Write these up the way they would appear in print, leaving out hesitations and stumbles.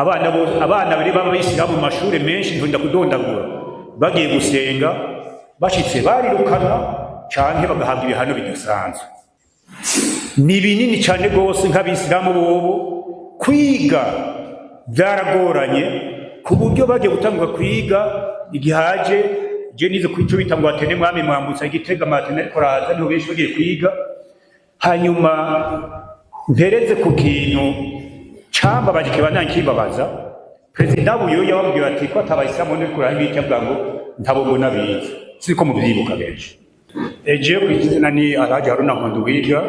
Abana abana bari b'abayisilamu mu mashuri menshi, ntonda kudondagura, bagiye gusenga bashitse barirukanwa canke bagahabwa ibihano bidasanzwe. Ni binini cyane rwose. Nk'abisilamu bobo kwiga byaragoranye, ku buryo bagiye gutangura kwiga igihaje je nize ku ico bita ngo athénée Mwami Mwambutsa Igitega, ama athénée ariko raza, niho benshi bagiye kwiga. Hanyuma mpereze ku kintu cambabaje, kibandanya kimbabaza. Perezida Buyoya bamubwira ati ko atabayisilamu ndi kuraho ibiti, avuga ngo ntabo mbona bize. Siko muvyibuka benshi. Eje ku izina ni Alhaji Haruna Nkunduwiga.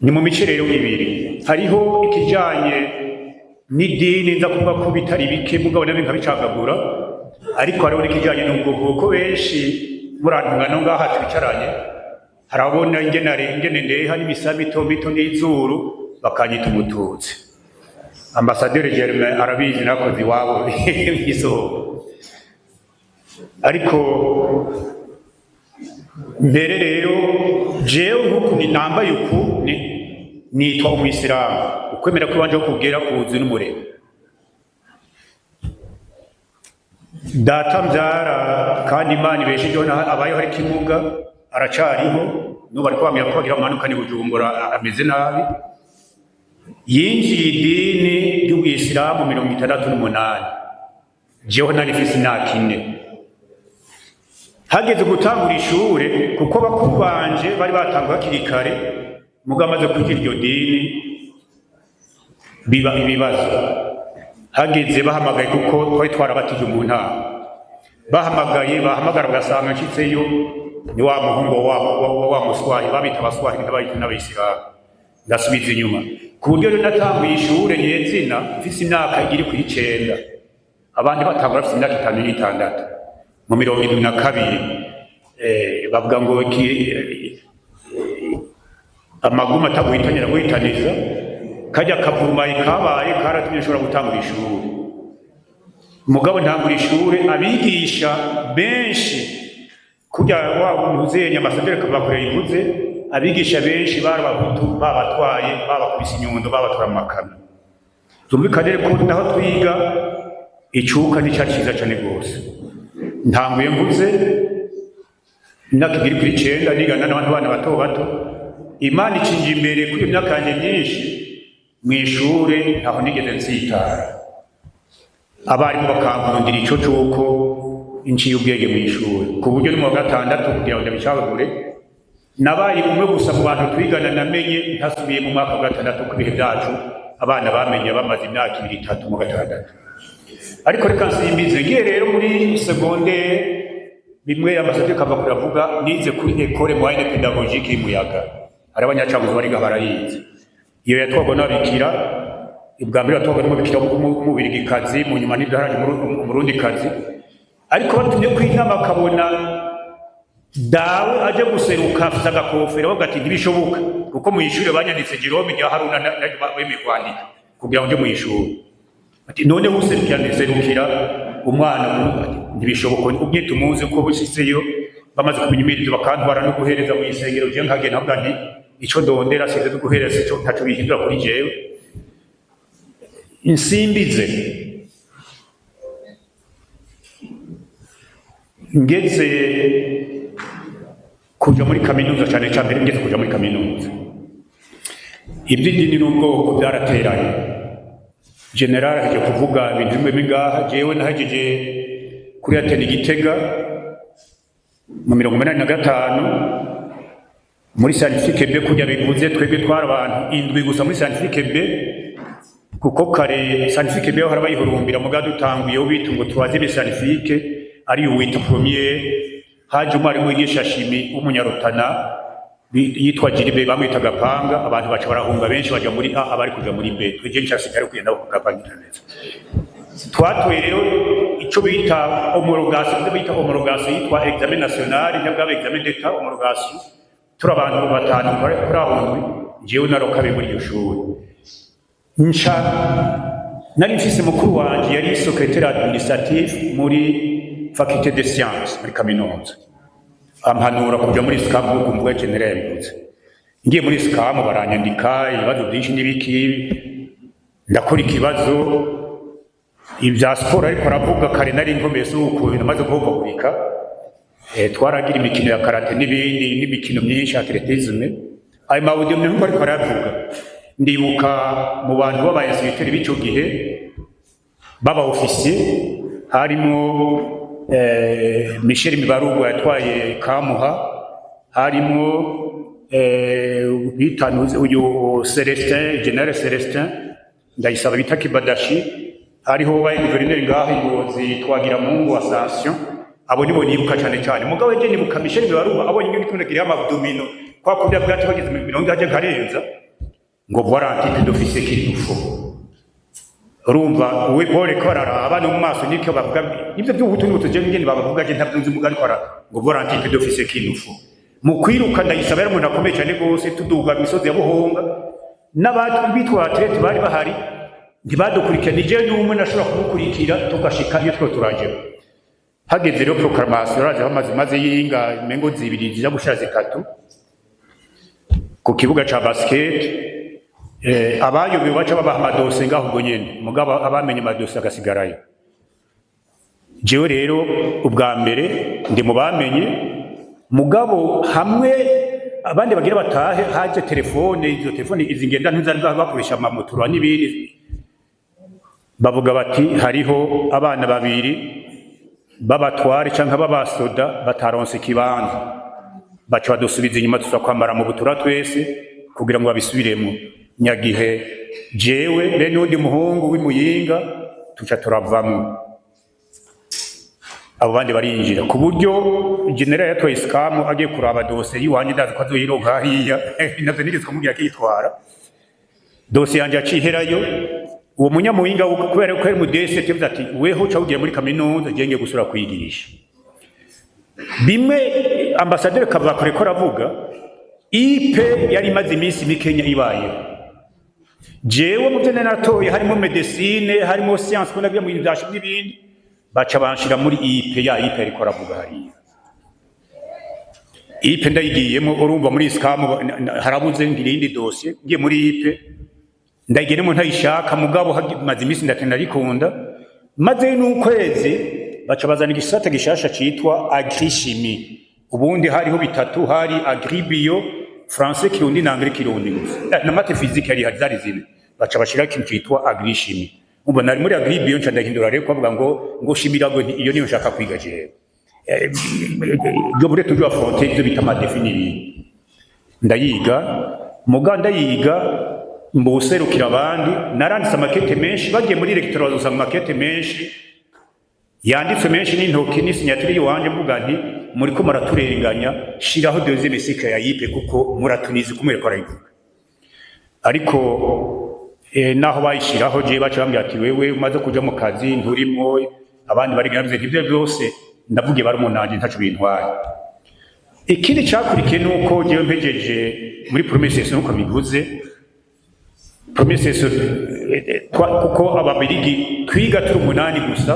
Ni mu mice rero ibiri: hariho ikijanye n'idini, nza kuvuga ko bitari bike, mugabo nabyo nkabicagagura, ariko hariho n'ikijanye n'ubwoko, kuko benshi murantungano ngaha twicaranye harabona ingene ndeha n'imisa mito mito n'izuru, bakanyita umututsi. Ambasaderi Germain arabizi, nakoze iwabo mw'isoko. Ariko mbere rero jewe nk'uku nambaye uku, nitwa umwisilamu. Ukwemera kw'iwanje ko kugera kuzi n'umuremo data mbyara, kandi Imana ibeshejeho abayeho, ari kimuga, aracariho n'ubu, ariko bambwira ko bagira bamanukane Bujumbura, ameze nabi. Yinjiye idini ry'ubwisilamu 68, jewe nari mfise imyaka 4. Hageze gutangura ishure, kuko bakuru banje bari batanguye hakiri kare, mugabo amaze kwinjira iryo dini biba ibibazo. Hageze bahamagaye, kuko twari twarabatije mu ntara, bahamagaye, bahamagara bagasanga nshitseyo ni wa muhungu wa muswahi, babita abaswahi, ntibayita n'abayisilamu, ndasubiza inyuma. Ku buryo rero natanguye ishure nyezina mfise imyaka igiri kuri 9, abandi batangura bafise imyaka 5 n'6, mu 72. Bavuga ngo amaguma ataguhitanira guhitaniza kajya kavurumayi kabaye karatumye nshobora gutangura ishure. Mugabo ntangura ishure, abigisha benshi, kurya wa ntuzenya amasaderi kabakorera ivuze, abigisha benshi bari abahutu, babatwaye, babakubise inyundo, babatwara mu makamyo. Tumvikane ko naho twiga icuka nticari ciza cane rwose. Ntanguye mvuze imyaka igiri kuri 9, nigana n'abandi bana bato bato. Imana icinja imbere kuri iyo myaka yanjye myinshi mw'ishure, ntaho nigeze nsitara. Abarimu bakankundira ico c'uko nciye ubwenge mw'ishure, ku buryo no mu wa gatandatu, kugira ngo ndabicagagure, nabaye umwe gusa mu bantu twigana namenye ntasubiye mu mwaka wa gatandatu. Ku bihe byacu abana bamenye bamaze imyaka 2, 3 mu gatandatu. Ariko reka nsimbize, ngiye rero muri secondaire, bimwe amasaderi kava kuravuga, nize kuri École Moyenne Pédagogique y'Imuyaga. Hari abanyacaguzi bariga barayizi. Iyo yatwagwa n'ababikira. Ubwa mbere yatwagwa n'umubikira w'umubirigikazi, mu nyuma n'ibyo haraje umurundikazi. Ariko batumye ko inama, akabona dawe aje guseruka afise agakofero, bavuga ati ntibishoboka, kuko mu ishure banyanditse Jerome rya Haruna, bemeye kwandika kugira ngo nje mu ishuri. Ati none userukira, ntiserukira umwana. Ati ntibishoboka, ubwe tumuzi ko bushiseyo bamaze kumenya imirizo, bakantwara no guhereza mu isengero, je nkagenda nkavuga nti ico ndondera size guhereza, ico ntaco bihindura kuri jewe. Insimbize ngeze kuja muri kaminuza, cane cane mbere ngeze kuja muri kaminuza, iby'idini n'ubwoko byarateranye. Général aheje kuvuga ibintu bimwe ngaha. Jewe nahejeje kuri athénée Gitega mu 85 muri scientifique B. Kurya bivuze, twebwe twari abantu indwi gusa muri scientifique B, kuko kare scientifique B bahora bayihurumbira. Muga dutanguye bita ngo troisième scientifique, ari uwita premier, haje umwarimu wigisha chimie w'umunyarutana yitwa Gilbert, bamwita Gapanga. Abantu baca barahunga, benshi baja muri A, abari kuja muri B. Twebwe nshasigaye kugenda ku Gapanga neza. Twatoye rero ico bita homologation, ivyo bita homologation yitwa examen national, ntabwo examen d'État, homologation. Turi abantu batanu kuri aho ndwi, jewe narokabe muri iryo shuri. Nca nari mfise mukuru wanje yari secrétaire administratif muri faculté de sciences muri kaminuza, ampanura kuja muri ISCAM, nk'uko mvuga général yabivuze. Ngiye muri ISCAM, baranyandika ibibazo byinshi n'ibiki. Ndakora ikibazo. Ibya siporo ariko aravuga kare, nari nkomeye, si uko namaze guhomvagurika. Twaragira imikino ya karate n'ibindi, n'imikino myinshi ya athlétisme. Ayo ma abdominaux nkuko ariko aravuga, ndibuka mu bantu b'aba instructeur b'ico gihe, baba officier, harimo Michel Mibarugo yatwaye Kamuha, harimo bitanuze uyu Celestin, Général Celestin Ndayisaba bita Kibadashi, hariho baye guverineri ngaho i Ngozi, Twagiramungu Ascension. Abo nibo nibuka cyane cyane. Mugabo eje nibuka Michel Mibarugo abonye ingene tunagira ama abdominaux kwa kurya bwacu, bageze mu mirongo aje nkarenza ngo: "Voilà un type d'officier qu'il nous faut." Urumva we bore ko araraba no mu maso nicyo bavuga, ibyo by'ubuhutu n'ubutu, je ngene babavuga je ntabyo nzi, mugari ariko ara ngo: "Voilà un type d'officier qu'il nous faut." Mu kwiruka, Ndayisaba yari umuntu akomeye cyane rwose. Tuduga imisozi ya Buhonga, n'abantu bitwa athlètes bari bahari ntibadukurikira, ni jewe n'umwe nashobora kumukurikira tugashika iyo two turagera. Hageze rero proclamation, raje bamaze maze yinga imengo zibiri zija gushira zitatu ku kibuga ca basket. Abayobewe baca babaha amadose ngaho ubwo nyene, mugabo abamenye amadose agasigarayo. Jewe rero ubwa mbere ndi mu bamenye, mugabo hamwe abandi bagira batahe, haje telefone, izo telefone izi ngenda ntizari bakoresha amamotora n'ibindi, bavuga bati hariho abana babiri b'abatware canke b'abasoda bataronse ikibanza. Baca badusubiza inyuma, tuza kwambara mu butura twese kugira ngo babisubiremo. Nyagihe jewe be n'undi muhungu w'imuyinga tuca turavamwo, abo bandi barinjira, ku buryo général yatoye ISCAM agiye kuraba dosiye yiwanje, ndazi ko azoyironka hariya, navyo nigeze kumubwira akiyitwara. Dosiye yanje yaciye iherayo. Uwo munyamuhinga, kubera ko yari mu DST, yavuze ati: "Weho uca ugiye muri kaminuza, je ngiye gusubira kwigisha." Bimwe ambasaderi Kavakure ko aravuga, IP yari imaze iminsi mikenya ibayeho. Jewe mu byo nari natoye harimo médecine, harimo science, ko nagiye mu bintu vya chimie n'ibindi, baca banshira muri IP ya IP ariko aravuga hariya. IP ndayigiyemo, urumva muri ISCAM harabuze irindi dosiye, ngiye muri IP, ndayigeremo ntayishaka, mugabo maze iminsi ndatinda rikunda. Maze n'ukwezi baca bazana igisata gishasha citwa agrichimie. Ubundi hariho bitatu: hari agribio, français Kirundi na anglais Kirundi gusa. Na maths physique yari hari, zari zine. Baca bashira ikintu citwa agrichimie. Umva nari muri agribio, nca ndahindura rero kuvuga ngo shimira ngo iyo niyo nshaka kwiga jewe. Je voulais toujours affronter ivyo bita ama défis n'ibindi. Ndayiga, muga ndayiga mbuserukira abandi. Naranditse amakete menshi, bagiye muri rectorat bazosanga amakete menshi yanditswe menshi n'intoki n'i signature yiwanje, mvuga nti: "Muriko muraturenganya, shiraho deuxième cycle ya IP kuko muratunizi." Kumwereka arayivuga, ariko naho bayishiraho, je baca bambwira ati: "Wewe umaze kuja mu kazi nturimwo, abandi bari." Navuze nti: "Ivyo byose ndavugiye bari umunanje, ntaco bintwaye." Ikindi cakurikiye nuko jewe mpejeje muri première session, nuko bivuze première session, kuko ababirigi twiga turi umunani gusa,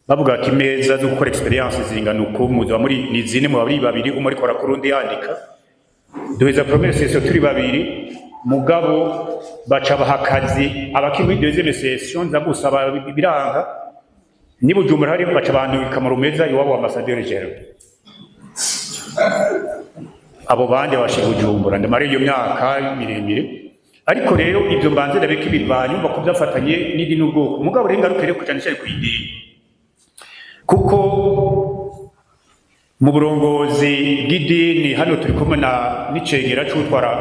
bavuga ati imeza zo gukora expérience zingana uku, muzoba muri ni zine, mu babiri babiri, umwe ariko arakora undi yandika. Duheza première session turi babiri, mugabo baca baha akazi abakiri muri deuxième session. Nza gusaba biranga, ni Bujumbura hari, baca bandungika mu Rumeza iwabo wa ambassadeur Gerard, abo bandi bashira Bujumbura. Ndamara iyo myaka miremire. Ariko rero ibyo mbanze ndabika ibivanye, umva ko byafatanye n'idini n'ubwoko. Mugabo rero ngaruke rero cyane cyane ku idini, kuko mu burongozi bw'idini hano turi kumwe na n'icegera c'utwara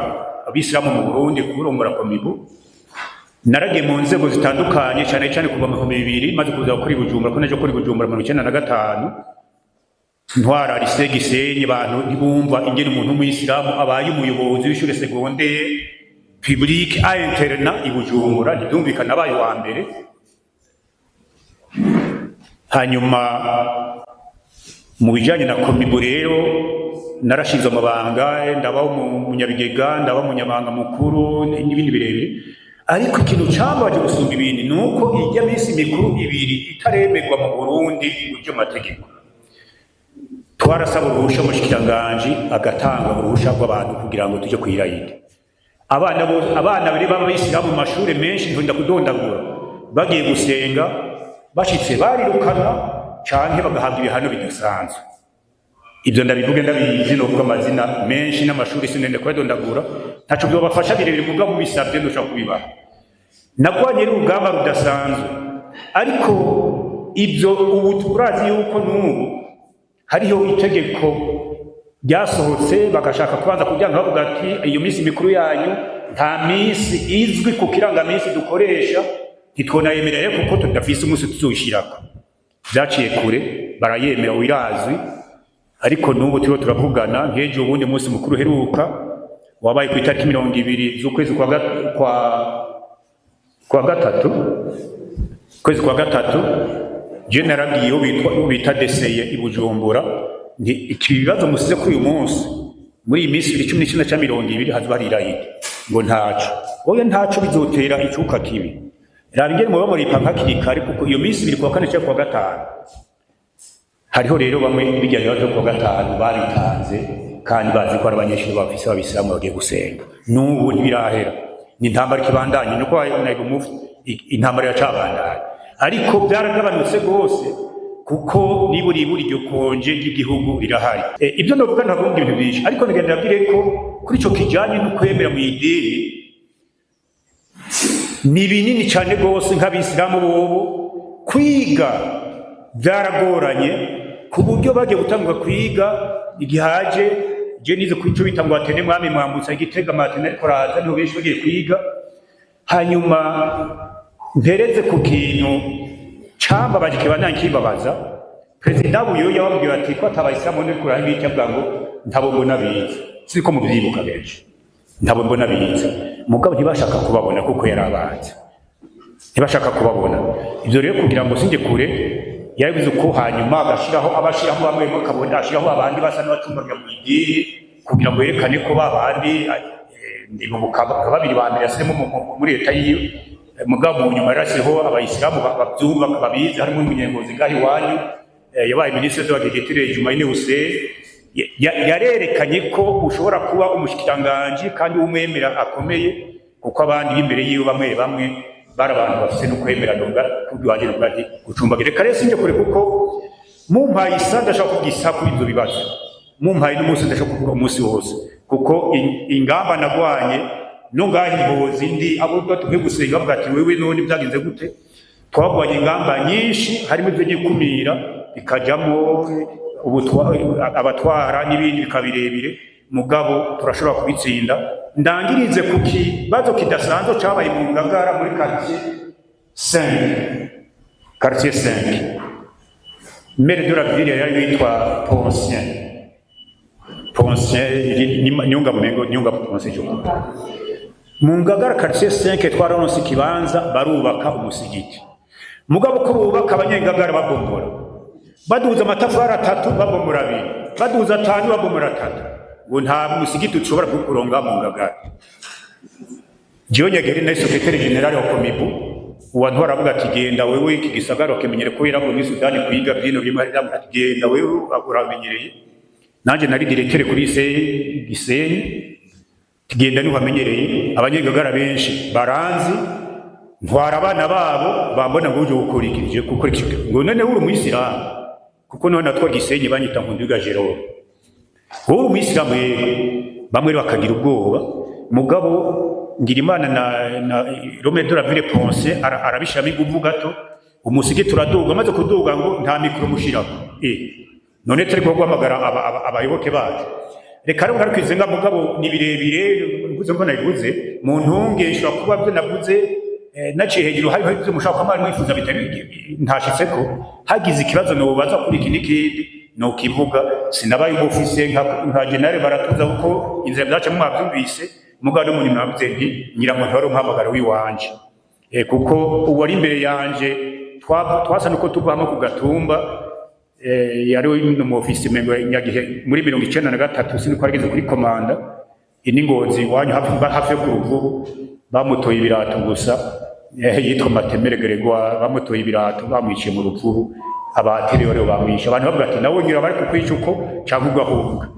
abisilamu mu Burundi, kurongora COMIBU. Naragiye mu nzego zitandukanye, cyane cyane kuva mu 2000 maze kuza kuri Bujumbura, ko naje kuri Bujumbura 95, ntwara lycée Gisenyi. Abantu ntibumva ingene umuntu w'umuyisilamu abaye umuyobozi w'ishure secondaire public à internat i Bujumbura, ntibyumvikana, abaye wa mbere. Hanyuma mu bijanye na COMIBU rero, narashinze amabanga, ndaba umunyabigega, ndaba umunyamabanga mukuru n'ibindi birebire. Ariko ikintu cambaje gusumba ibindi ni uko ijya minsi mikuru ibiri itaremerwa mu Burundi mu vy'amategeko. Twarasaba uruhusha umushikiranganji, agatanga uruhusha rw'abantu kugira ngo tuje kwirayida. Abana abana bari b'abayisilamu mu mashuri menshi, ntonda kudondagura, bagiye gusenga, bashitse barirukanwa canke bagahabwa ibihano bidasanzwe. Ibyo ndabivuge ndabizi, novuga amazina menshi n'amashuri, sinende kuyadondagura, ntaco byobafasha birebire, mugabo mubisabye ndushobora kubibaha. Nagwanye urugamba rudasanzwe, ariko ibyo ubu turazi yuko n'ubu hariho itegeko ryasohotse, bagashaka kubanza kugira ngo bavuga ati iyo minsi mikuru yanyu nta minsi izwi ku kirangaminsi dukoresha, ntitwonayemereye kuko tudafise umunsi tuzoyishirako. Vyaciye kure, barayemera, wirazwi. Ariko n'ubu turiho turavugana, nk'ejo ubundi munsi mukuru uheruka wabaye ku itariki 20 z'ukwezi kwa gatatu, kwezi kwa gatatu. Je narabwiye uwo bita deseye i Bujumbura nti iki bibazo musize kuri uyu munsi, muri iyi minsi ibiri, 19 ca 20, hazoba hari irayidi. Ngo ntaco, oya, ntaco bizotera icuka kibi. Raba ingene muba muripanga hakiri kare, kuko iyo minsi ibiri, kuwa kane canke kuwa gatanu. Hariho rero bamwe bijya bibazo kuwa gatanu babitanze kandi bazi ko ari abanyeshuri bafise abisilamu bagiye gusenga. N'ubu ntibirahera, ni intambara ikibandanye, nuko naibu mufti, intambara iracabandanya, ariko byaragabanutse rwose, kuko nibura ibura iryo konje ry'igihugu rirahari. Ibyo ndavuga ntabwo ibintu byinshi, ariko nagenda nabwire ko kuri ico kijanye no kwemera mu idini ni binini cyane rwose. Nk'abisilamu bobo kwiga byaragoranye, ku buryo bagiye gutangura kwiga igihaje je nize ku ico bita ngo atene mwami Mwambutsa Igitega matene, ariko raza niho benshi bagiye kwiga. Hanyuma mpereze ku kintu cambabaje, kibandanya kimbabaza. Perezida Buyoya bamubwira ati ko atabayisilamu ndi kuraho ibiki, avuga ngo ntabo mbona bize. Siko muvyibuka benshi, ntabo mbona bize, mugabo ntibashaka kubabona kuko yari abanzi, ntibashaka kubabona. Ibyo rero kugira ngo sinjye kure, yarabivuze uko, hanyuma agashiraho abashiraho bamwe, bakabona ashiraho abandi basa n'abacumbagira mu idini kugira ngo yerekane ko ba bandi ndibuka nka babiri ba mbere yasizemo muri leta yiwe. Mugabo mu nyuma yarasizeho abayisilamu bavyumva, babizi, harimo umunyengozi ngaho iwanyu, yabaye minisitiri de l'Agriculture, Jumaine Hussein. Yarerekanye ko ushobora kuba umushikiranganji kandi w'umwemera akomeye, kuko abandi b'imbere yiwe bamwe bamwe bari abantu bafise no kwemera. Nubwa kubwanje nubwa nti gucumbagira. Reka rero sinjye kure, kuko mumpaye isa ndashaka kuvuga isa kuri ibyo bibazo, mumpaye n'umunsi ndashaka kuvuga umunsi wose, kuko ingamba nagwanye no ngaho imbozi ndi abo tuvuye gusenga bavuga ati wewe none byagenze gute? Twagwanye ingamba nyinshi, harimo ibyo gikumira bikajamo abatwara n'ibindi bikaba birebire, mugabo turashobora kubitsinda. Ndangirize ku kibazo kidasanzwe cabaye mu Ngagara muri quartier 5, quartier 5. Maire de la ville yari witwa Poncien. Poncien Nyunga Mumengo, Nyunga Poncien je crois. Mu Ngagara quartier 5 twararonse ikibanza, barubaka umusigiti. Mugabo ko bubaka, abanyengagara babomora, baduza amatafari atatu babomora abiri, baduza atanu babomora atatu, ngo nta musigiti ushobora kuronga mu Ngagara. Jewe Nyageri na secrétaire général wa Komibu, uwantu aravuga ati genda wewe, iki gisagara ukimenyere, ko yaravuye muri Sudani kwiga byino bimwe, aravuga ati genda wewe uramenyereye. Nanje nari directeur kuri lycée Gisenyi, tugenda niho amenyereye. Abanyengagara benshi baranzi, ntwara abana babo, bambona ngo uje gukora iki, je gukora iki? Ngo none uri umuyisilamu? Kuko none natwa Gisenyi banyita Nkundiga Jerome. Wowe uri umuyisilamu? Yego. Bamwe rero bakagira ubwoba, mugabo ngira Imana na le maire de la ville Ponce arabishiramo inguvu gato, umusigi turaduga. Maze kuduga ngo nta micro mushirako. None turi guhamagara abayoboke bacu. Reka rero ngarukize nga, mugabo ni birebire mvuze ko nabivuze mu ntunge, nshobora kuba byo navuze naciye hejuru, hariho ibyo mushaka kuba mwifuza bitari ntashitseko. Hagize ikibazo nobaza kuri iki n'ikindi nokivuga. Sinabaye umufise nka général Baratuza, kuko inzira byacamo mwabyumvise. Mugabo no mu nyuma navuze nti ngira ngo ntwari umuhamagaro w'iwanje, kuko uwari imbere yanje twasa nuko tuva hamwe ku gatumba, yari umufisi mengo nyagihe muri 93, siniko yarigeze kuri komanda ini Ngozi iwanyu hafi hafi yo ku Ruvubu, bamutoye ibirato gusa, yitwa Matemere Gregoire, bamutoye ibirato bamwiciye mu Ruvubu. Abatiri rero bamwishe, abantu bavuga ati nawe nyura bari kukwica uko cyangwa ugahunga.